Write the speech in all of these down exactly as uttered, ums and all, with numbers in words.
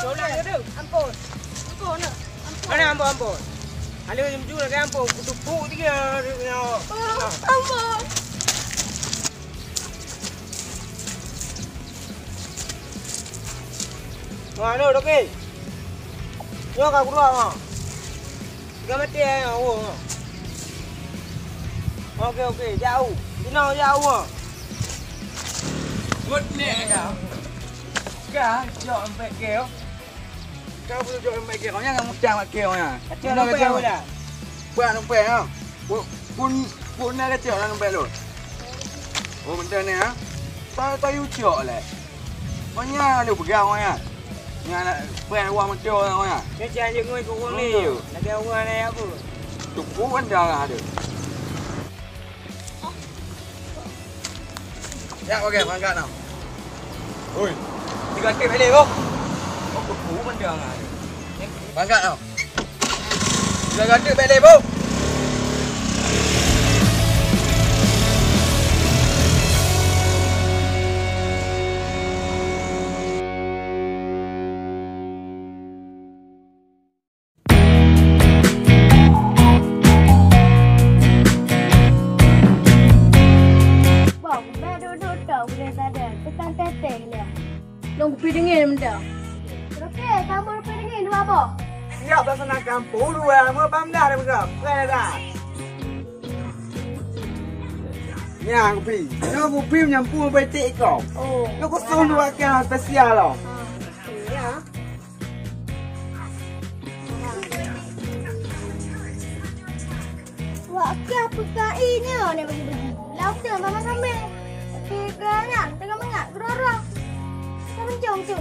Tolak dia tu. Ampun. Ampun, nak. Ampun. Mana ampun, ampun? Ada yang jujur lagi ampun. Kutupuk dia. Ampun. Wah, lo, okey. Nyoe ka keudua, ha. Tiga mati, eh, oh. Okey, okey, jauh. Jinoe jauh, ha. Good ni, ya. Ka, jok sampai ke, oh. Ka boleh jok sampai ke, oh, jangan mutang kat ke, oh, ya. Kacau sampai, oh, dah. Buat sampai, ha. Pun, pun, pun nak kacau dalam dompet lôn. Oh, mantap ni, ha? Tahu, tahu you cok leh. Banyak lu pegang orang, ya. Ni anak prank wah mantap orang, ya. Ni cak anjing ngui ke urang ni. Hmm. Lagi orang ni apa? Tupu kan dah ada. Ya, okey, berangkat tau. Oi. Tiga tip balik, boh. Oh, tupu kan dah ada. Berangkat tau. Tiga tip balik, boh. Bang, bèk duek-duek tok ulèe sadan, teuka teuntèe lé. Lôn kupi deungin mantong. Oke, kamoe kupi deungin dua boh. Siap laksanakan puluh dua, meu pam dah, dah peugah. Preh dah. Nyan kupi. Nyoe kupi meunyampue beutek iko. Oh. Nyoe khusus dua kah spesial loh. Ha. Ya. Wak kah peuka i nyoe nyan bagi-bagi. Lam tu mama sambil. Tapi keu nyan tengah mangat keudroe-droe. Ka mencong tu.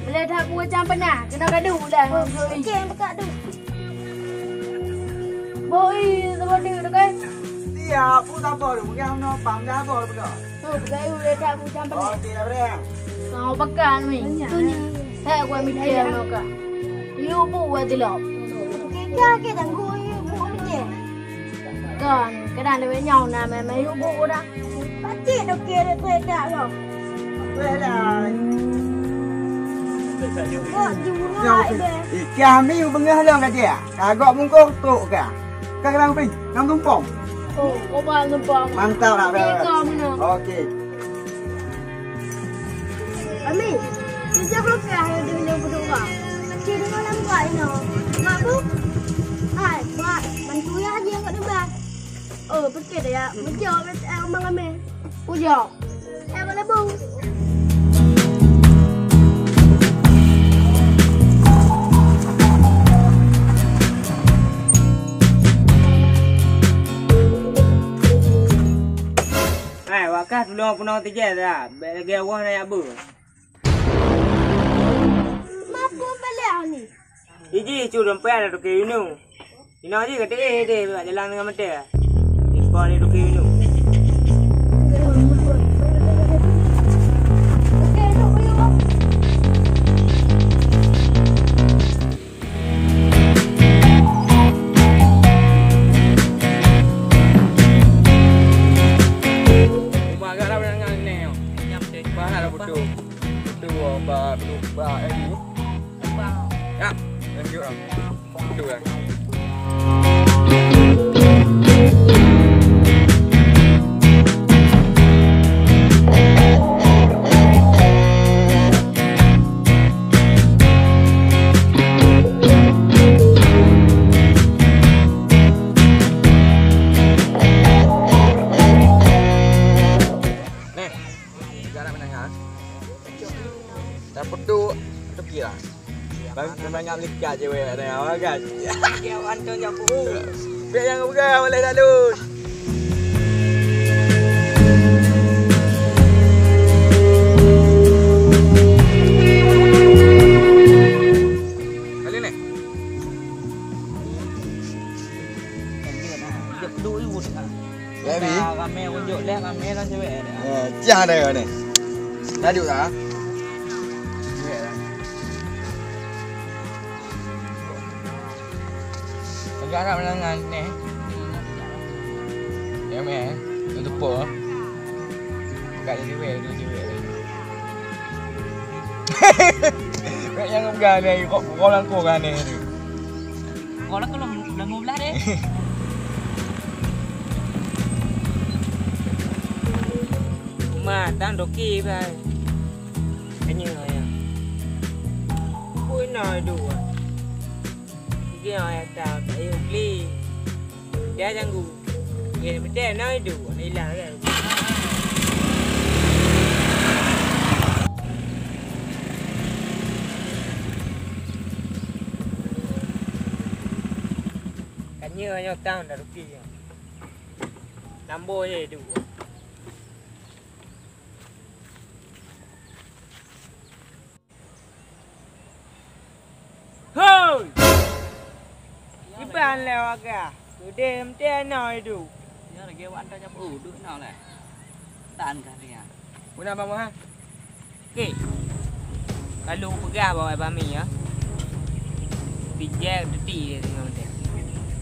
Boleh that buah cang pernah. Kena kadu dah. Oh, okey, buka tu. Boi, sama tu, tu kan? Siap, pun tak apa tu. Mungkin hamba pam dah apa tu. Oh, bukan you, dia tak bukan pernah. Oh, tidak boleh. Kau pekan ni. Tunya. Saya gua mikir kau. You buat dulu. Kita, kita gua, you buat je. Kan, kena lebih nyau nama, you buat dah. Pasti dok kira tu tak lo. Boleh lah. Kok jurah deh. Ikan mi beungah lo kat dia. Kagok mungkong tok ka. Ka kerang pih, nam tumpong. Oh, obat tumpong. Mantap nak dah. Okey. Ami, sejak lokal ada yang berdua. Cik dengan lambat ina. Mak bu? Hai, buat bantu ya aja kat debat. Oh, betul ya. Menjawab eh, Abang Amir. Ujok. Eh, Abang Lebu. Hai, wakah tulông punong tijai dah. Bèk lagèe awah na yak beu. Mampu balik ni. Iji cu dompet ada toke Yunu. Inoe jih ka teuéh deh bak jalan teungoh meuteue. Ipo ni toke Yunu. Uma agak dah berangan ni. Bah dah betul. Betul bah, betul bah, eh, ni. Ya, lanjut lah. Betul lah. Nih, tiga anak menengah. Dah pedu, pedu kira. Bang, kena ngam likat je weh, ada awak kan? Ya, Anton yang buhu. Biar yang bukan, boleh tak lun? Kali ni? Jok dulu, nah. Ya, Bi? Dah ramai unjuk leh, ramai lah cewek. Eh, cah dah kau ni. Dah duduk tak? Cewek dah. Agak nak menangan ni. Ya, meh. Untuk po. Agak jadi cewek, tu cewek. Nyang peugah ni, kok, kok langkong kan ni. Kok langkong lom, lom belah deh. Ma, tang doki bai. Kanya ya. Kui na dua. Tiga ya ta, ayo beli. Dia janggu. Ye, betul na dua. Hilang kan. Kanya nyoe tang dah rugi nyoe. Lambo je dua. Hoi! Iban lé waga. Udeh meuti na iduek. Nyoe lagèe awak anda nyang peu duek na lé. Tan ka dia. Meunan bang Mohan. Okey. Kalau peugah bawai bami ya. Pijak deti dia tengok dia.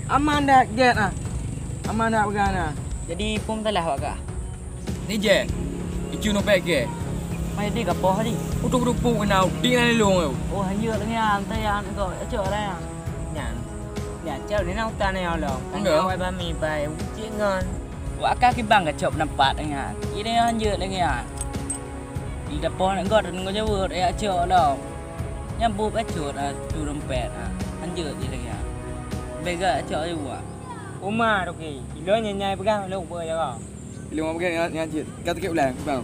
Aman dak get ah. Aman dak peugah na. Jadi pun salah awak kah? Ni je. Icu nopek ke? Mai di gapoh di. Utuk rupu kena udik na lelong. Oh hanyut lagi ah, entah ya anak kau. Acok lah ya. Nyan. Ni acok ni na utan ya Allah. Tanya awai bami bai ucik ngon. Wak ka kibang gacok penampat ingat. Ini hanjeuet lagi ya. Di dapur nak got nunggu jawab ya acok dong. Nyambut acok ah tu dompet ah. Hanjeuet je lagi ya. Bega acok je buat. Uma tu ke. Kilo nyanyi pegang lu boleh ya. Ilong apa kan? Nyan cit. Kata kek ulang, bang.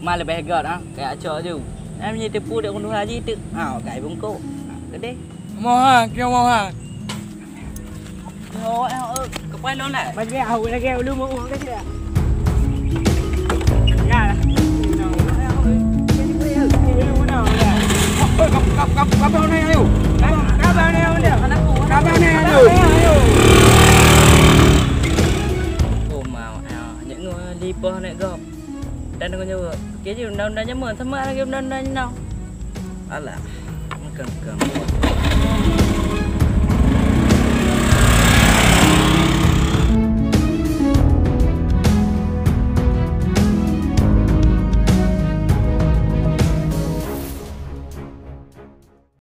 Ma leubeh got ah, kaya acok ju. Ai meunyoe teupeu dek keunoe haji teuk. Ha, kai bungkok. Ha, gede. Mohan, keu Mohan. Oh, eh, eh, kepala lah. Bagi aku lagi dulu mau uang lagi dah. Ya. Kap, kap, kap, kap, kap, ayo. Kap, kap, ayo, ayo. Kap, ayo, ayo. Oh, mau, ayo. Nyak ngoi lipoh nyak gop. Dan dengan jawab. Okey je undang-undang jameun sama lagi undang-undang jinoe. Alah, bukan bukan.